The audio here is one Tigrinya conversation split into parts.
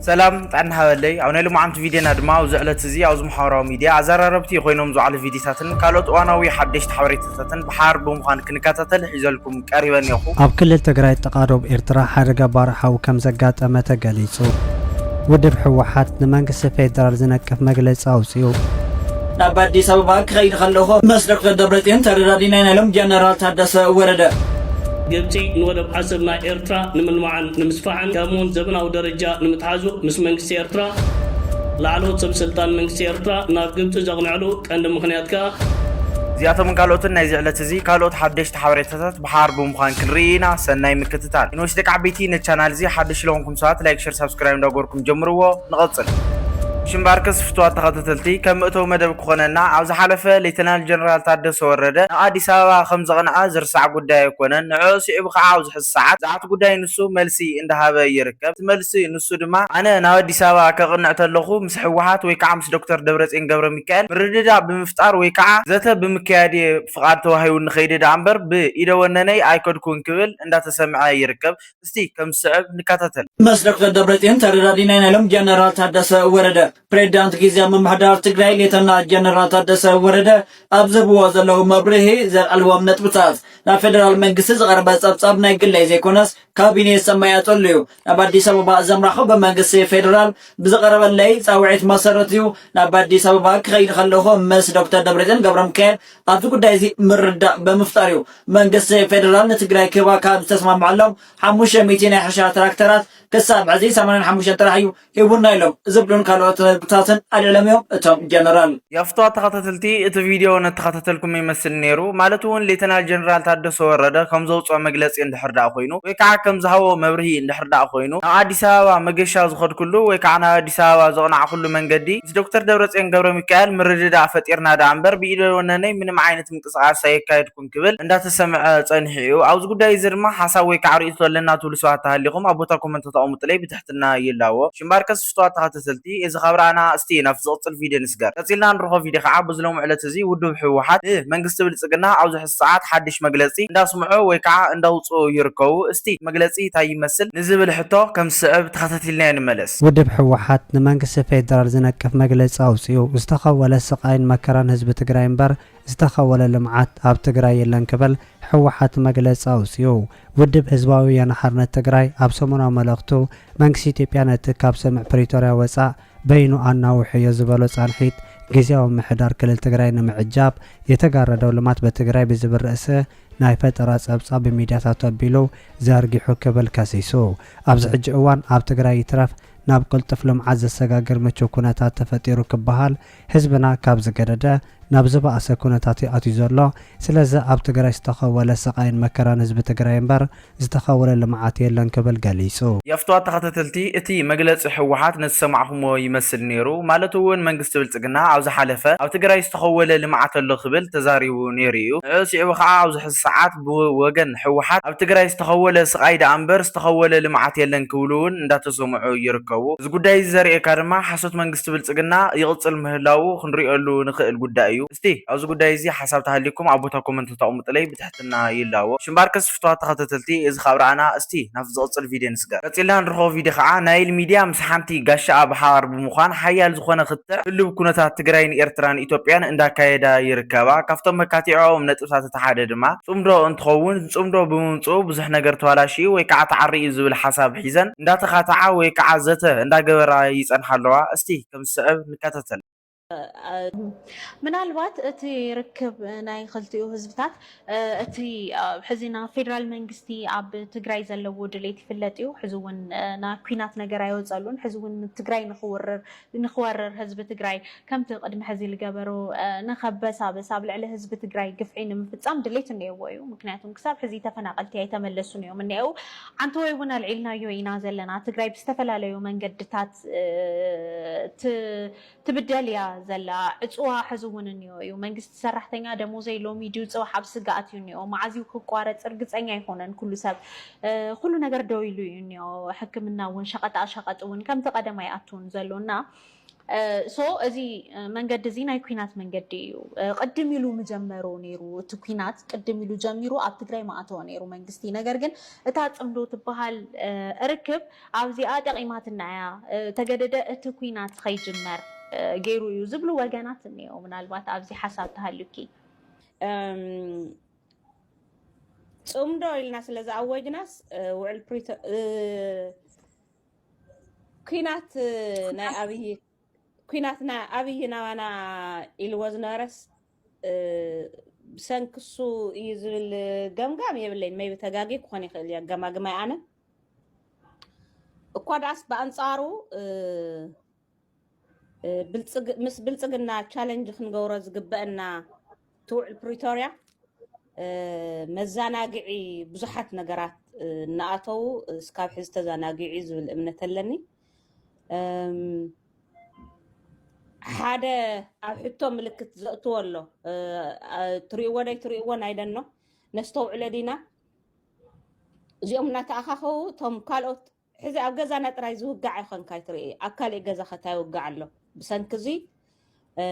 ሰላም ጥዕና ሃበለይ። ኣብ ናይ ሎማዓንቲ ቪድዮና ድማ ኣብዚ ዕለት እዚ ኣብዚ ማሕበራዊ ሚድያ ኣዘራረብቲ ኮይኖም ዝውዓሉ ቪድዮታትን ካልኦት እዋናዊ ሓደሽቲ ሓበሬታታትን ብሓር ብምዃን ክንከታተል ሒዘልኩም ቀሪበ እኒኹ። ኣብ ክልል ትግራይ ጥቓ ዶብ ኤርትራ ሓደ ገባር ሓው ከም ዘጋጠመ ተገሊጹ። ውድብ ህወሓት ንመንግስቲ ፌዴራል ዝነቅፍ መግለጺ ኣውጺኡ። ናብ ኣዲስ ኣበባ ክኸይድ ከለኹ ምስ ዶክተር ደብረጽዮን ተረዳዲና ኢና ኢሎም ጀነራል ታደሰ ወረደ። ግብጺ ንወደብ ዓሰብ ናይ ኤርትራ ንምልማዕን ንምስፋሕን ከምኡውን ዘበናዊ ደረጃ ንምትሓዙ ምስ መንግስቲ ኤርትራ ላዕለዎት ሰብ ስልጣን መንግስቲ ኤርትራ ናብ ግብጺ ዘቕንዕሉ ቀንዲ ምኽንያት ከኣ እዚኣቶምን ካልኦትን ናይዚ ዕለት እዚ ካልኦት ሓደሽቲ ሓበሬታታት ብሓር ብምዃን ክንርኢ ኢና። ሰናይ ምክትታል። ንወሽ ደቂ ዓበይቲ ነቲ ቻናል እዚ ሓደሽ ለኹንኩም ሰባት ላይክ፣ ሸር፣ ሳብስክራይብ እንዳገበርኩም ጀምርዎ። ንቐጽል። ሽምባርከስ ፍትዋት ተኸታተልቲ፣ ከም መእተዊ መደብ ክኾነና፣ ኣብ ዝሓለፈ ሌተናል ጀነራል ታደሰ ወረደ ናብ ኣዲስ ኣበባ ከም ዘቕንዐ ዝርሳዕ ጉዳይ ኣይኮነን። ንዕኡ ስዒቡ ከዓ ኣብዚ ሕዚ ሰዓት ዝዓት ጉዳይ ንሱ መልሲ እንዳሃበ ይርከብ። እቲ መልሲ ንሱ ድማ፣ ኣነ ናብ ኣዲስ ኣበባ ከቕንዕ ተለኹ ምስ ህወሓት ወይ ከዓ ምስ ዶክተር ደብረጽዮን ገብረ ሚካኤል ምርድዳእ ብምፍጣር ወይ ከዓ ዘተ ብምክያድ እየ ፍቓድ ተዋሂቡኒ ከይደ ደኣ እምበር ብኢደ ወነነይ ኣይከድኩን ክብል እንዳተሰምዐ ይርከብ። እስቲ ከም ዝስዕብ ንከታተል። ምስ ዶክተር ደብረጽዮን ተረዳዲና ኢና ኢሎም ጀነራል ታደሰ ወረደ። ፕሬዚዳንት ግዝያዊ ምምሕዳር ትግራይ ሌተና ጀነራል ታደሰ ወረደ ኣብ ዝህብዎ ዘለዉ መብርሂ ዘልዓልዎም ነጥብታት ናብ ፌደራል መንግስቲ ዝቐረበ ጸብጻብ ናይ ግለይ ዘይኮነስ ካቢኔ ሰማያጠሉ እዩ። ናብ ኣዲስ ኣበባ ዘምራኹ ብመንግስቲ ፌደራል ብዝቐረበለይ ጻውዒት መሰረት እዩ። ናብ ኣዲስ ኣበባ ክኸይድ ከለኹ ምስ ዶክተር ደብረጽዮን ገብረ ሚካኤል ኣብዚ ጉዳይ እዚ ምርዳእ ብምፍጣር እዩ። መንግስቲ ፌደራል ንትግራይ ክህባ ካብ ዝተስማምዐሎም ሓሙሽተ ሚእቲ ናይ ሕርሻ ትራክተራት ክሳብ ሕዚ ሰማንያን ሓሙሽተን ጥራሕ እዩ ሂቡና ኢሎም ዝብሉን ካልኦት ነጥብታትን ኣልዒሎም እዮም እቶም ጀነራል። የፍትዋ ተኸታተልቲ፣ እቲ ቪድዮ ነተኸታተልኩም ይመስል ነይሩ። ማለት እውን ሌተናል ጀነራል ታደሰ ወረደ ከም ዘውፅኦ መግለፂ እንድሕር ደኣ ኮይኑ ወይ ከዓ ከም ዝሃቦ መብርሂ እንድሕር ደኣ ኮይኑ ናብ ኣዲስ ኣበባ መገሻ ዝኸድኩሉ ወይ ከዓ ናብ ኣዲስ ኣበባ ዘቕናዕኩሉ መንገዲ ምስ ዶክተር ደብረፅዮን ገብረ ሚካኤል ምርድዳእ ፈጢርና ደኣ እምበር ብኢደ ወነነይ ምንም ዓይነት ምንቅስቃስ ኣየካየድኩን ክብል እንዳተሰምዐ ፀኒሑ እዩ። ኣብዚ ጉዳይ እዚ ድማ ሓሳብ ወይ ከዓ ርእይቶ ኣለና ትብሉ ሰባት ተሃሊኹም ኣብ ቦታ ኮመንት ተቐምጡለይ ብትሕትና ይላዎ። ሽምባርከስ ፍትዋት ተኸታተልቲ፣ እዚ ካብ ረኣና እስቲ ናብቲ ዝቕፅል ቪድዮ ንስገር። ቀፂልና ንረኽቦ ቪድዮ ከዓ በዚ ሎሚ ዕለት እዚ ውድብ ህወሓት ንመንግስቲ ብልፅግና ኣብዚ ሕዚ ሰዓት ሓድሽ መግለፂ እንዳስምዑ ወይ ከዓ እንዳውፅኡ ይርከቡ። እስቲ መግለፂ እንታይ ይመስል ንዝብል ሕቶ ከም ዝስዕብ ተኸታቲልናዮ ንመለስ። ውድብ ህወሓት ንመንግስቲ ፌዴራል ዝነቅፍ መግለፂ ኣውፂኡ። ዝተኸወለ ስቓይን መከራን ህዝቢ ትግራይ እምበር ዝተኸወለ ልምዓት ኣብ ትግራይ የለን ክብል ህወሓት መግለፂ ኣውፂኡ። ውድብ ህዝባዊ ወያነ ሓርነት ትግራይ ኣብ ሰሙናዊ መልእኽቱ መንግስቲ ኢትዮጵያ ነቲ ካብ ስምምዕ ፕሪቶርያ ወፃእ በይኑ ኣናውሕዮ ዝበሎ ፃንሒት ግዝያዊ ምምሕዳር ክልል ትግራይ ንምዕጃብ የተጋረደው ልማት በትግራይ ብዝብል ርእሲ ናይ ፈጠራ ፀብፃብ ብሚድያታቱ ኣቢሉ ዘርጊሑ ክብል ከሲሱ። ኣብዚ ሕጂ እዋን ኣብ ትግራይ ይትረፍ ናብ ቅልጡፍ ልምዓት ዘሰጋግር ምቹው ኩነታት ተፈጢሩ ክበሃል ህዝብና ካብ ዝገደደ ናብ ዝበኣሰ ኩነታት እዩ ኣትዩ ዘሎ። ስለዚ ኣብ ትግራይ ዝተኸወለ ስቓይን መከራን ህዝቢ ትግራይ እምበር ዝተኸወለ ልምዓት የለን ክብል ገሊፁ። የፍትዋ ተኸታተልቲ፣ እቲ መግለፂ ህወሓት ንዝሰማዕኹምዎ ይመስል ነይሩ። ማለት እውን መንግስቲ ብልፅግና ኣብ ዝሓለፈ ኣብ ትግራይ ዝተኸወለ ልምዓት ኣሎ ክብል ተዛሪቡ ነይሩ እዩ። ንዕኡ ስዒቡ ከዓ ኣብዚ ሕዚ ሰዓት ብወገን ህወሓት ኣብ ትግራይ ዝተኸወለ ስቓይ ደኣ እምበር ዝተኸወለ ልምዓት የለን ክብሉ እውን እንዳተሰምዑ ይርከቡ። እዚ ጉዳይ እዚ ዘርእየካ ድማ ሓሶት መንግስቲ ብልፅግና ይቕፅል ምህላዉ ክንሪኦሉ ንኽእል ጉዳይ እዩ። እስቲ ኣብዚ ጉዳይ እዚ ሓሳብ ተሃሊኩም ኣብ ቦታ ኮመንት ተቐምጡለይ ብትሕትና ይላዎ። ሽምባርከስ ፍትዋት ተኸታተልቲ፣ እዚ ካብ ረኣና እስቲ ናብ ዝቕፅል ቪድዮ ንስገር። ቀፂልና ንረኽቦ ቪድዮ ከዓ ናይል ሚድያ ምስ ሓንቲ ጋሻኣ ብሓባር ብምዃን ሓያል ዝኾነ ክትዕ ህልው ኩነታት ትግራይን ኤርትራን ኢትዮጵያን እንዳካየዳ ይርከባ። ካብቶም መካቲዖም ነጥብታት እቲ ሓደ ድማ ፅምዶ እንትኸውን፣ ፅምዶ ብምምፅኡ ብዙሕ ነገር ተባላሽዩ ወይ ከዓ ተዓርዩ ዝብል ሓሳብ ሒዘን እንዳተኻተዓ ወይ ከዓ ዘተ እንዳገበራ ይፀንሓ ኣለዋ። እስቲ ከም ዝስዕብ ንከታተል። ምናልባት እቲ ርክብ ናይ ክልቲኡ ህዝብታት እቲ ሕዚ ናብ ፌደራል መንግስቲ ኣብ ትግራይ ዘለዎ ድሌት ይፍለጥ እዩ። ሕዚ እውን ናብ ኲናት ነገር ኣይወፀሉን። ሕዚ እውን ትግራይ ንክውርር ንክወርር ህዝቢ ትግራይ ከምቲ ቅድሚ ሕዚ ዝገበሮ ንከበሳብስ ኣብ ልዕሊ ህዝቢ ትግራይ ግፍዒ ንምፍፃም ድሌት እኒአዎ እዩ። ምክንያቱም ክሳብ ሕዚ ተፈናቀልቲ ኣይተመለሱን እዮም እኒአው። ዓንተወይ እውን ኣልዒልናዮ ኢና ዘለና። ትግራይ ብዝተፈላለዩ መንገድታት ትብደል እያ ዘላ። ዕፅዋ ሕዚ እውን እኒኦ እዩ። መንግስቲ ሰራሕተኛ ደሞዘይ ሎሚ ድዩ ፅባሕ ኣብ ስጋ ኣትዩ እኒኦ። መዓዝ እዩ ክቋረፅ ርግፀኛ ኣይኮነን። ኩሉ ሰብ ኩሉ ነገር ደው ኢሉ እዩ እኒኦ። ሕክምና እውን ሸቐጣ ሸቐጥ እውን ከምቲ ቀደም ኣይኣትውን ዘሎ እና so እዚ መንገዲ እዚ ናይ ኩናት መንገዲ እዩ። ቅድም ኢሉ ምጀመሮ ነይሩ። እቲ ኩናት ቅድም ኢሉ ጀሚሩ ኣብ ትግራይ ማእተወ ነይሩ መንግስቲ። ነገር ግን እታ ፅምዶ ትበሃል ርክብ ኣብዚኣ ጠቒማትና እያ። ተገደደ እቲ ኩናት ከይጅመር ገይሩ እዩ ዝብሉ ወገናት እኒኦ። ምናልባት ኣብዚ ሓሳብ ተሃልዩኪ። ጽምዶ ኢልና ስለ ዝኣወጅናስ ውዕል ፕሪቶ ኩናት ናይ ኣብይ ኩናትና ኣብይ ናባና ኢልዎ ዝነበረስ ብሰንክሱ እዩ ዝብል ገምጋም የብለይን። መይቢ ተጋጊ ክኾን ይኽእል እዩ ኣገማግማይ ኣነ እኳ ደኣስ ብኣንጻሩ ምስ ብልጽግና ቻለንጅ ክንገብሮ ዝግበአና ትውዕል ፕሪቶርያ መዘናግዒ ብዙሓት ነገራት እናኣተዉ እስካብ ሕዚ ተዘናጊዑ እዩ ዝብል እምነት ኣለኒ። ሓደ ኣብ ሕቶ ምልክት ዘእትዎ ኣሎ። ትሪእዎ ዶ ኣይትሪእዎን ኣይደኖ ነስተውዕሎ ዲና? እዚኦም እናተኣኻኸቡ እቶም ካልኦት ሕዚ ኣብ ገዛና ጥራይ ዝውጋዕ ኣይኮንካ ኣይትርኢ ኣብ ካሊእ ገዛ ከ እንታይ ይውጋዕ ኣሎ? ብሰንኪ እዚ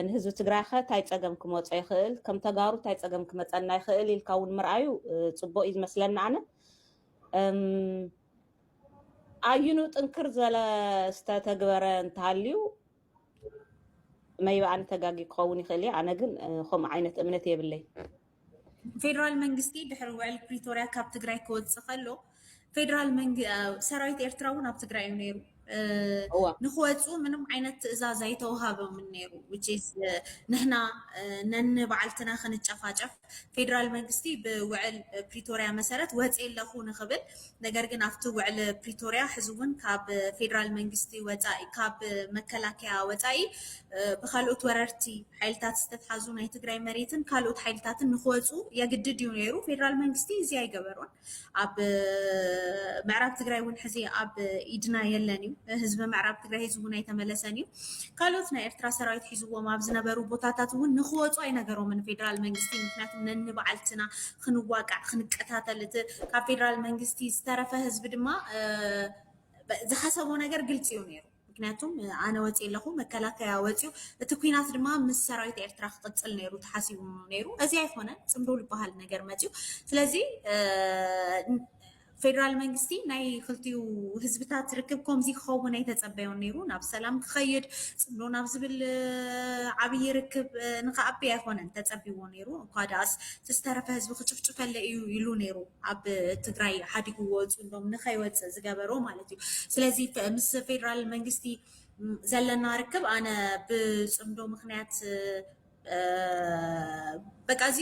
ንህዝቢ ትግራይ ከ እንታይ ፀገም ክመፆ ይኽእል? ከም ተጋሩ እንታይ ፀገም ክመፀና ይኽእል ኢልካ እውን ምርኣዩ ፅቡቅ እዩ ዝመስለኒ ኣነ። ኣዩኑ ጥንክር ዘለ ዝተተግበረ እንተሃልዩ መይበኣኒ ተጋጊ ክኸውን ይኽእል እየ። ኣነ ግን ከምኡ ዓይነት እምነት የብለይ። ፌደራል መንግስቲ ድሕሪ ውዕል ፕሪቶርያ ካብ ትግራይ ክወፅእ ከሎ ፌደራል ሰራዊት ኤርትራ እውን ኣብ ትግራይ እዩ ነይሩ። ንክወፁ ምንም ዓይነት ትእዛዝ ኣይተውሃቦምን ነይሩ። ንሕና ነንባዕልትና ክንጨፋጨፍ ፌደራል መንግስቲ ብውዕል ፕሪቶርያ መሰረት ወፂ ኣለኹ ንክብል፣ ነገር ግን ኣብቲ ውዕል ፕሪቶርያ ሕዚ እውን ካብ ፌደራል መንግስቲ ወፃኢ፣ ካብ መከላከያ ወፃኢ ብካልኦት ወረርቲ ሓይልታት ዝተትሓዙ ናይ ትግራይ መሬትን ካልኦት ሓይልታትን ንክወፁ የግድድ እዩ ነይሩ። ፌደራል መንግስቲ እዚ ኣይገበሮን። ኣብ ምዕራብ ትግራይ እውን ሕዚ ኣብ ኢድና የለን እዩ። ህዝቢ ምዕራብ ትግራይ ህዝቢ እውን ኣይተመለሰን እዩ። ካልኦት ናይ ኤርትራ ሰራዊት ሒዝዎም ኣብ ዝነበሩ ቦታታት እውን ንክወፁ ኣይነገሮምን ፌደራል መንግስቲ። ምክንያቱም ነንባዕልትና ክንዋቃዕ ክንቀታተል እቲ ካብ ፌደራል መንግስቲ ዝተረፈ ህዝቢ ድማ ዝሓሰቦ ነገር ግልፂ እዩ ነይሩ። ምክንያቱም ኣነ ወፂ ኣለኹ መከላከያ ወፂኡ እቲ ኩናት ድማ ምስ ሰራዊት ኤርትራ ክቅፅል ነይሩ ተሓሲቡ ነይሩ። እዚ ኣይኮነን። ፅምዶ ዝበሃል ነገር መፂኡ። ስለዚ ፌደራል መንግስቲ ናይ ክልቲኡ ህዝብታት ርክብ ከምዚ ክኸውን ኣይተፀበዮን ነይሩ። ናብ ሰላም ክኸይድ ፅምዶ ናብ ዝብል ዓብዪ ርክብ ንክኣቢ ኣይኮነን ተፀቢዎ ነይሩ። እኳ ደኣስ ዝተረፈ ህዝቢ ክጭፍጭፈለ እዩ ኢሉ ነይሩ። ኣብ ትግራይ ሓዲግዎ ፅምዶም ንኸይወፅእ ዝገበሮ ማለት እዩ። ስለዚ ምስ ፌደራል መንግስቲ ዘለና ርክብ ኣነ ብፅምዶ ምክንያት በቃ እዚ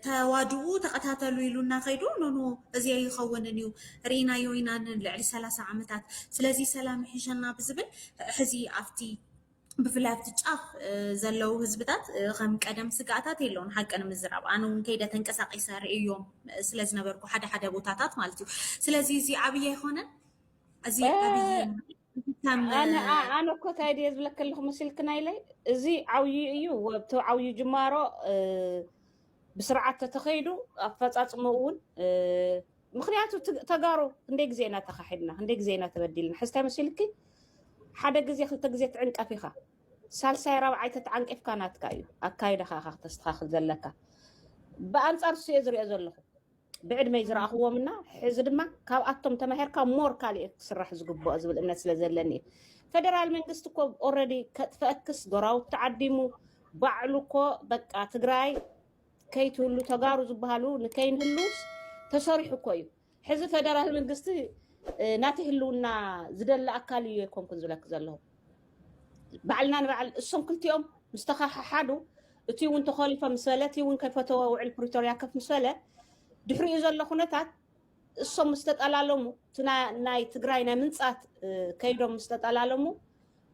ተዋድኡ ተቐታተሉ ኢሉ እናኸይዱ ኖኖ እዚ ኣይኸውንን እዩ ርኢናዮ ኢና ንልዕሊ ሰላሳ ዓመታት። ስለዚ ሰላም ይሕሸና ብዝብል ሕዚ ኣብቲ ብፍላይ ኣብቲ ጫፍ ዘለዉ ህዝብታት ከም ቀደም ስጋኣታት የለውን። ሓቂ ንምዝራብ ኣነ እውን ከይደ ተንቀሳቂሰ ርእዮም ስለዝነበርኩ ሓደ ሓደ ቦታታት ማለት እዩ። ስለዚ እዚ ዓብዪ ኣይኮነን። እዚ ዓብዪ ኣነ እኮ እንታይ ድየ ዝብለካ ኣለኹ መሲልክና ኢለይ። እዚ ዓብዩ እዩ። ኣብቲ ዓብዩ ጅማሮ ብስርዓት ተተኸይዱ ኣፈፃፅምኡ እውን ምክንያቱ ተጋሩ ክንደይ ግዜ ኢና ተኻሒድና፣ ክንደይ ግዜ ኢና ተበዲልና። ሕዚ እንታይ መሲልኪ ሓደ ግዜ ክልተ ግዜ ትዕንቀፍ ኢኻ፣ ሳልሳይ ራብዓይ ተተዓንቂፍካ ናትካ እዩ ኣካይዳኻ ኢኻ ክተስተኻኽል ዘለካ። ብኣንፃር እሱ እየ ዝሪኦ ዘለኹ። ብዕድመይ ዝረኣኽዎም እና ሕዚ ድማ ካብኣቶም ተማሂርካ ሞር ካሊእ ክስራሕ ዝግብኦ ዝብል እምነት ስለ ዘለኒ እዩ። ፌደራል መንግስቲ እኮ ኦረዲ ከጥፈእክስ ጎራውቲ ዓዲሙ ባዕሉ እኮ በቃ ትግራይ ከይትህሉ ተጋሩ ዝበሃሉ ንከይንህሉስ ተሰሪሑ እኮ እዩ። ሕዚ ፌደራል መንግስቲ ናቲ ህልውና ዝደሊ ኣካል እዩ የኮንኩን ዝብለክ ዘለኹ። ባዕልና ንባዕል እሶም ክልቲኦም ምስ ተኸሓሓዱ እቲ እውን ተኾሊፎ ምስ በለ እቲ እውን ከይፈተወ ውዕል ፕሪቶርያ ከፍ ምስ በለ ድሕሪኡ ዘሎ ኩነታት እሶም ምስ ተጠላለሙ እቲ ናይ ትግራይ ናይ ምንፃት ከይዶም ምስ ተጠላለሙ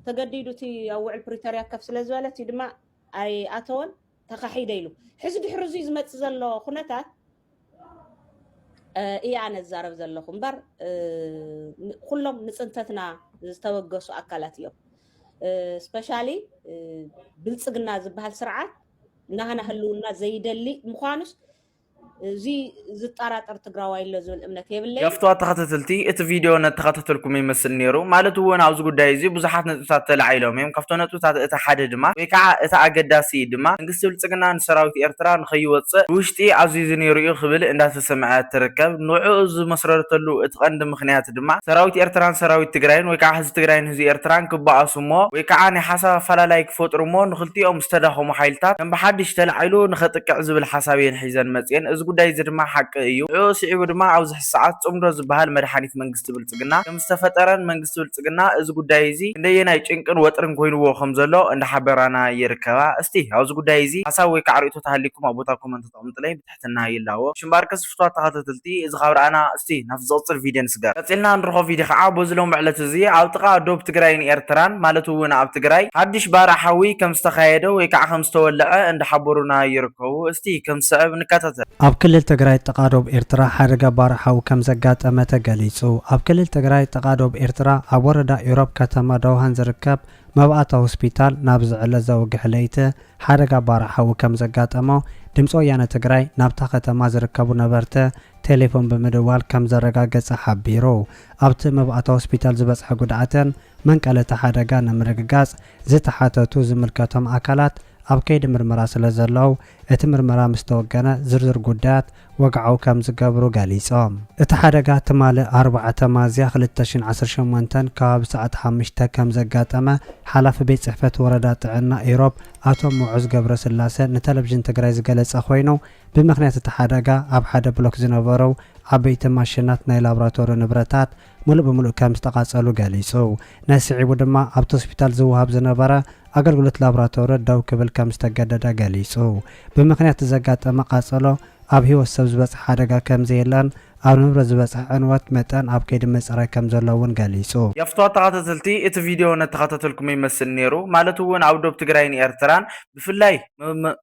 ተገዲዱ እቲ ኣብ ውዕል ፕሪቶርያ ከፍ ስለ ዝበለ እቲ ድማ ኣይኣተወን ተኻሒደ ኢሉ። ሕዚ ድሕሪ እዚ ዝመፅእ ዘሎ ኩነታት እየ ኣነ ዝዛረብ ዘለኹ እምበር ኩሎም ንፅንተትና ዝተበገሱ ኣካላት እዮም። ስፔሻሊ ብልፅግና ዝበሃል ስርዓት ናህና ህልውና ዘይደሊ ምዃኑስ እዚ ዝጠራጠር ትግራዋይ ኣሎ ዝብል እምነት የብለይ። የፍትዋ ተኸታተልቲ፣ እቲ ቪድዮ ነተኸታተልኩም ይመስል ነይሩ። ማለት እውን ኣብዚ ጉዳይ እዚ ብዙሓት ነጥብታት ተላዒሎም እዮም። ካብቶም ነጥብታት እቲ ሓደ ድማ ወይ ከዓ እቲ ኣገዳሲ ድማ መንግስቲ ብልፅግና ንሰራዊት ኤርትራ ንኸይወፅእ ብውሽጢ ኣዚዙ ነይሩ እዩ ክብል እንዳተሰምዐ ትርከብ። ንዕኡ ዝመስረተሉ እቲ ቀንዲ ምኽንያት ድማ ሰራዊት ኤርትራን ሰራዊት ትግራይን ወይ ከዓ ህዝቢ ትግራይን ህዝቢ ኤርትራን ክበኣሱ እሞ ወይ ከዓ ናይ ሓሳብ ኣፈላላይ ክፈጥሩ እሞ ንክልቲኦም ዝተዳኸሙ ሓይልታት ከም ብሓድሽ ተላዒሉ ንኸጥቅዕ ዝብል ሓሳብ እየን ሒዘን መፅየን። እዚ ጉዳይ እዚ ድማ ሓቂ እዩ። ንዕኡ ስዒቡ ድማ ኣብዚ ሕዚ ሰዓት ፅምዶ ዝበሃል መድሓኒት መንግስቲ ብልፅግና ከም ዝተፈጠረን መንግስቲ ብልፅግና እዚ ጉዳይ እዚ ክንደየናይ ጭንቅን ወጥርን ኮይንዎ ከም ዘሎ እንዳሓበራና ይርከባ። እስቲ ኣብዚ ጉዳይ እዚ ሓሳብ ወይ ከዓ ርእይቶ ተሃሊኩም ኣብ ቦታ ኮመንት ተቐምጥለይ ብትሕትና ይላዎ። ሽምባር ከስፍቷ ተኸታተልቲ፣ እዚ ካብ ረኣና እስቲ ናብ ዝቕፅል ቪድዮ ንስገር። ቀፂልና ንርኾ ቪድዮ ከዓ በዚ ሎም ዕለት እዚ ኣብ ጥቓ ዶብ ትግራይን ኤርትራን ማለት እውን ኣብ ትግራይ ሓድሽ ባርዕ ሓዊ ከም ዝተኻየደ ወይ ከዓ ከም ዝተወለዐ እንዳሓበሩና ይርከቡ። እስቲ ከም ዝስዕብ ንከታተል። ኣብ ክልል ትግራይ ጥቓ ዶብ ኤርትራ ሓደጋ ባርዕ ሓዊ ከም ዘጋጠመ ተገሊጹ። ኣብ ክልል ትግራይ ጥቓ ዶብ ኤርትራ ኣብ ወረዳ ኢሮብ ከተማ ደውሃን ዝርከብ መብኣታ ሆስፒታል ናብ ዝዕለ ዘውግሕ ለይቲ ሓደጋ ባርዕ ሓዊ ከም ዘጋጠሞ ድምፂ ወያነ ትግራይ ናብታ ከተማ ዝርከቡ ነበርቲ ቴሌፎን ብምድዋል ከም ዘረጋገጸ ሓቢሩ። ኣብቲ መብኣታ ሆስፒታል ዝበፅሐ ጉድኣትን መንቀሊ እቲ ሓደጋ ንምርግጋጽ ዝተሓተቱ ዝምልከቶም ኣካላት ኣብ ከይዲ ምርመራ ስለ ዘለዉ እቲ ምርመራ ምስ ተወገነ ዝርዝር ጉዳያት ወግዓዊ ከም ዝገብሩ ገሊጾም። እቲ ሓደጋ ትማሊ ኣርባዕተ ሚያዝያ ክልተ ሽሕን ዓሰርተ ሸሞንተን ከባቢ ሰዓት ሓሙሽተ ከም ዘጋጠመ ሓላፊ ቤት ጽሕፈት ወረዳ ጥዕና ኢሮብ ኣቶ ምዑዝ ገብረስላሰ ንቴሌቪዥን ትግራይ ዝገለጸ ኮይኑ፣ ብምኽንያት እቲ ሓደጋ ኣብ ሓደ ብሎክ ዝነበሩ ዓበይቲ ማሽናት ናይ ላቦራቶሪ ንብረታት ምሉእ ብምሉእ ከም ዝተቓጸሉ ገሊጹ። ናይ ስዒቡ ድማ ኣብቲ ሆስፒታል ዝወሃብ ዝነበረ ኣገልግሎት ላቦራቶሪ ደው ክብል ከም ዝተገደደ ገሊጹ። ብምኽንያት ዘጋጠመ ቃጸሎ ኣብ ህይወት ሰብ ዝበጽሐ ሓደጋ ከም ዘየለን ኣብ ንብረት ዝበጽሐ ዕንወት መጠን ኣብ ከይዲ ምጽራይ ከም ዘሎ እውን ገሊጹ። የፍትዋ ተኸታተልቲ፣ እቲ ቪድዮ ነተኸታተልኩም ይመስል ነይሩ። ማለት እውን ኣብ ዶብ ትግራይን ኤርትራን ብፍላይ መ- መ-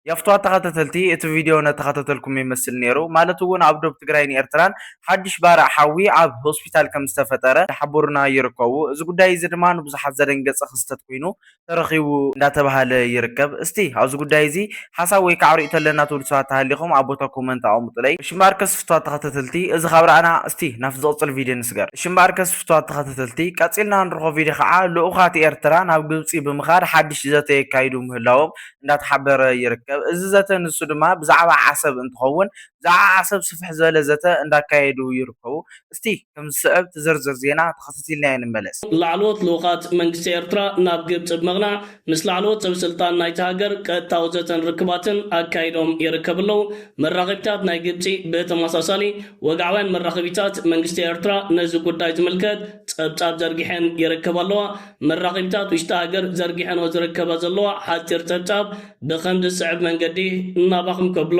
የፍትዋ ተኸታተልቲ፣ እቲ ቪድዮ ነተኸታተልኩም ይመስል ነይሩ። ማለት እውን ኣብ ዶብ ትግራይን ኤርትራን ሓድሽ ባርዕ ሓዊ ኣብ ሆስፒታል ከም ዝተፈጠረ እንዳሓበሩና ይርከቡ። እዚ ጉዳይ እዚ ድማ ንብዙሓት ዘደንገጸ ክስተት ኮይኑ ተረኺቡ እንዳተባሃለ ይርከብ። እስቲ ኣብዚ ጉዳይ እዚ ሓሳብ ወይ ከዓ ርእይቶ ኣለና ትብሉ ሰባት ተሃሊኹም ኣብ ቦታ ኮመንት ኣቐምጡለይ። እሺ እምበኣር ከስፍቷ ተኸታተልቲ፣ እዚ ካብ ረኣና እስቲ ናብ ዝቕጽል ቪድዮ ንስገር። እሺ እምበኣር ከስፍቷ ተኸታተልቲ፣ ቀጺልና ንርኾ ቪድዮ ከዓ ልኡኻት ኤርትራ ናብ ግብጺ ብምኻድ ሓድሽ ዘተ የካይዱ ምህላዎም እንዳተሓበረ ይርከብ። እዚ ዘተ ንሱ ድማ ብዛዕባ ዓሰብ እንትኸውን፣ ብዛዕባ ዓሰብ ስፍሕ ዝበለ ዘተ እንዳካየዱ ይርከቡ። እስቲ ከም ዝስዕብ እቲ ዝርዝር ዜና ተኸታቲልናዮ ንመለስ። ላዕለዎት ልኡኻት መንግስቲ ኤርትራ ናብ ግብጺ ብምቕናዕ ምስ ላዕለዎት ሰብ ስልጣን ናይቲ ሃገር ቀጥታዊ ዘተን ርክባትን ኣካይዶም ይርከቡ ኣለዉ። መራኸቢታት ናይ ግብጺ ብተመሳሳሊ ወግዓውያን መራኸቢታት መንግስቲ ኤርትራ ነዚ ጉዳይ ዝምልከት ጸብጻብ ዘርጊሐን ይርከባ ኣለዋ። መራኸቢታት ውሽጢ ሃገር ዘርጊሐንኦ ዝርከባ ዘለዋ ሓጺር ጸብጻብ ብኸም ዝስዕብ መንገዲ እናባኹም ከብሎ።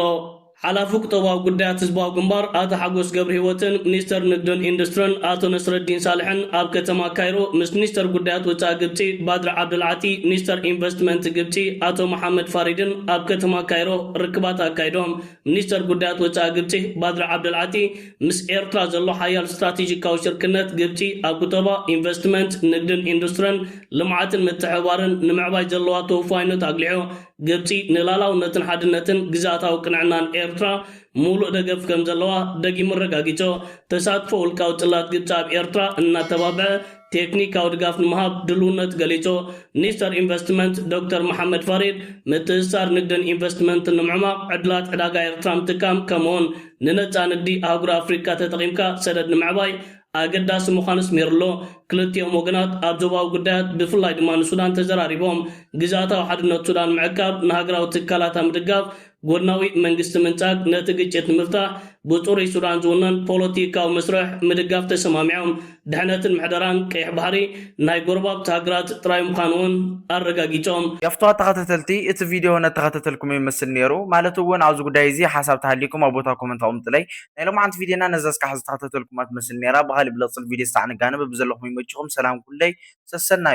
ሓላፊ ቁጠባዊ ጉዳያት ህዝባዊ ግንባር ኣቶ ሓጎስ ገብረሂወትን ሚኒስተር ንግድን ኢንዱስትርን ኣቶ ነስረዲን ሳልሕን ኣብ ከተማ ካይሮ ምስ ሚኒስተር ጉዳያት ወጻኢ ግብጺ ባድር ዓብደልዓቲ፣ ሚኒስተር ኢንቨስትመንት ግብጺ ኣቶ መሓመድ ፋሪድን ኣብ ከተማ ካይሮ ርክባት ኣካይዶም። ሚኒስተር ጉዳያት ወጻኢ ግብጺ ባድር ዓብደልዓቲ ምስ ኤርትራ ዘሎ ሓያል ስትራቴጂካዊ ሽርክነት ግብጺ ኣብ ቁጠባ፣ ኢንቨስትመንት፣ ንግድን ኢንዱስትርን ልምዓትን ምትሕብባርን ንምዕባይ ዘለዋ ተወፋይነት ኣጉሊሑ፣ ግብጺ ንላላውነትን ሓድነትን ግዝኣታዊ ቅንዕናን ኤርትራ ሙሉእ ደገፍ ከም ዘለዋ ደጊሙ ኣረጋጊጹ። ተሳትፎ ውልቃዊ ጽላት ግብጺ ኣብ ኤርትራ እናተባብዐ ቴክኒካዊ ድጋፍ ንምሃብ ድልውነት ገሊጹ። ሚኒስተር ኢንቨስትመንት ዶክተር መሓመድ ፋሪድ፣ ምትእስሳር ንግድን ኢንቨስትመንትን ንምዕማቕ ዕድላት ዕዳጋ ኤርትራ ምጥቃም፣ ከምኡውን ንነጻ ንግዲ ኣህጉር ኣፍሪቃ ተጠቒምካ ሰደድ ንምዕባይ ኣገዳሲ ምዃኑ ኣስሚሩሉ። ክልቲኦም ወገናት ኣብ ዞባዊ ጉዳያት ብፍላይ ድማ ንሱዳን ተዘራሪቦም። ግዝኣታዊ ሓድነት ሱዳን ምዕቃብ፣ ንሃገራዊ ትካላታ ምድጋፍ፣ ጎድናዊ መንግስቲ ምንጻግ፣ ነቲ ግጭት ንምፍታሕ ብጽሩይ ሱዳን ዝውነን ፖለቲካዊ መስርሕ ምድጋፍ ተሰማሚዖም። ድሕነትን ምሕደራን ቀይሕ ባሕሪ ናይ ጎረባብቲ ሃገራት ጥራይ ምዃኑ እውን ኣረጋጊጾም። የፍትዋ ተኸታተልቲ፣ እቲ ቪድዮ ነተኸታተልኩም ይመስል ነይሩ። ማለት እውን ኣብዚ ጉዳይ እዚ ሓሳብ ተሃሊኩም ኣብ ቦታ ኮመንት ኣቕምጡለይ። ናይ ሎማዓንቲ ቪድዮና ነዛ እስካዕ ዝተኸታተልኩማ ትመስል ነይራ። ብኻሊእ ብለቕጽል ቪድዮ ስታዕ ንጋነ። በብዘለኹም ይመችኹም። ሰላም ኩለይ ሰሰናዩ።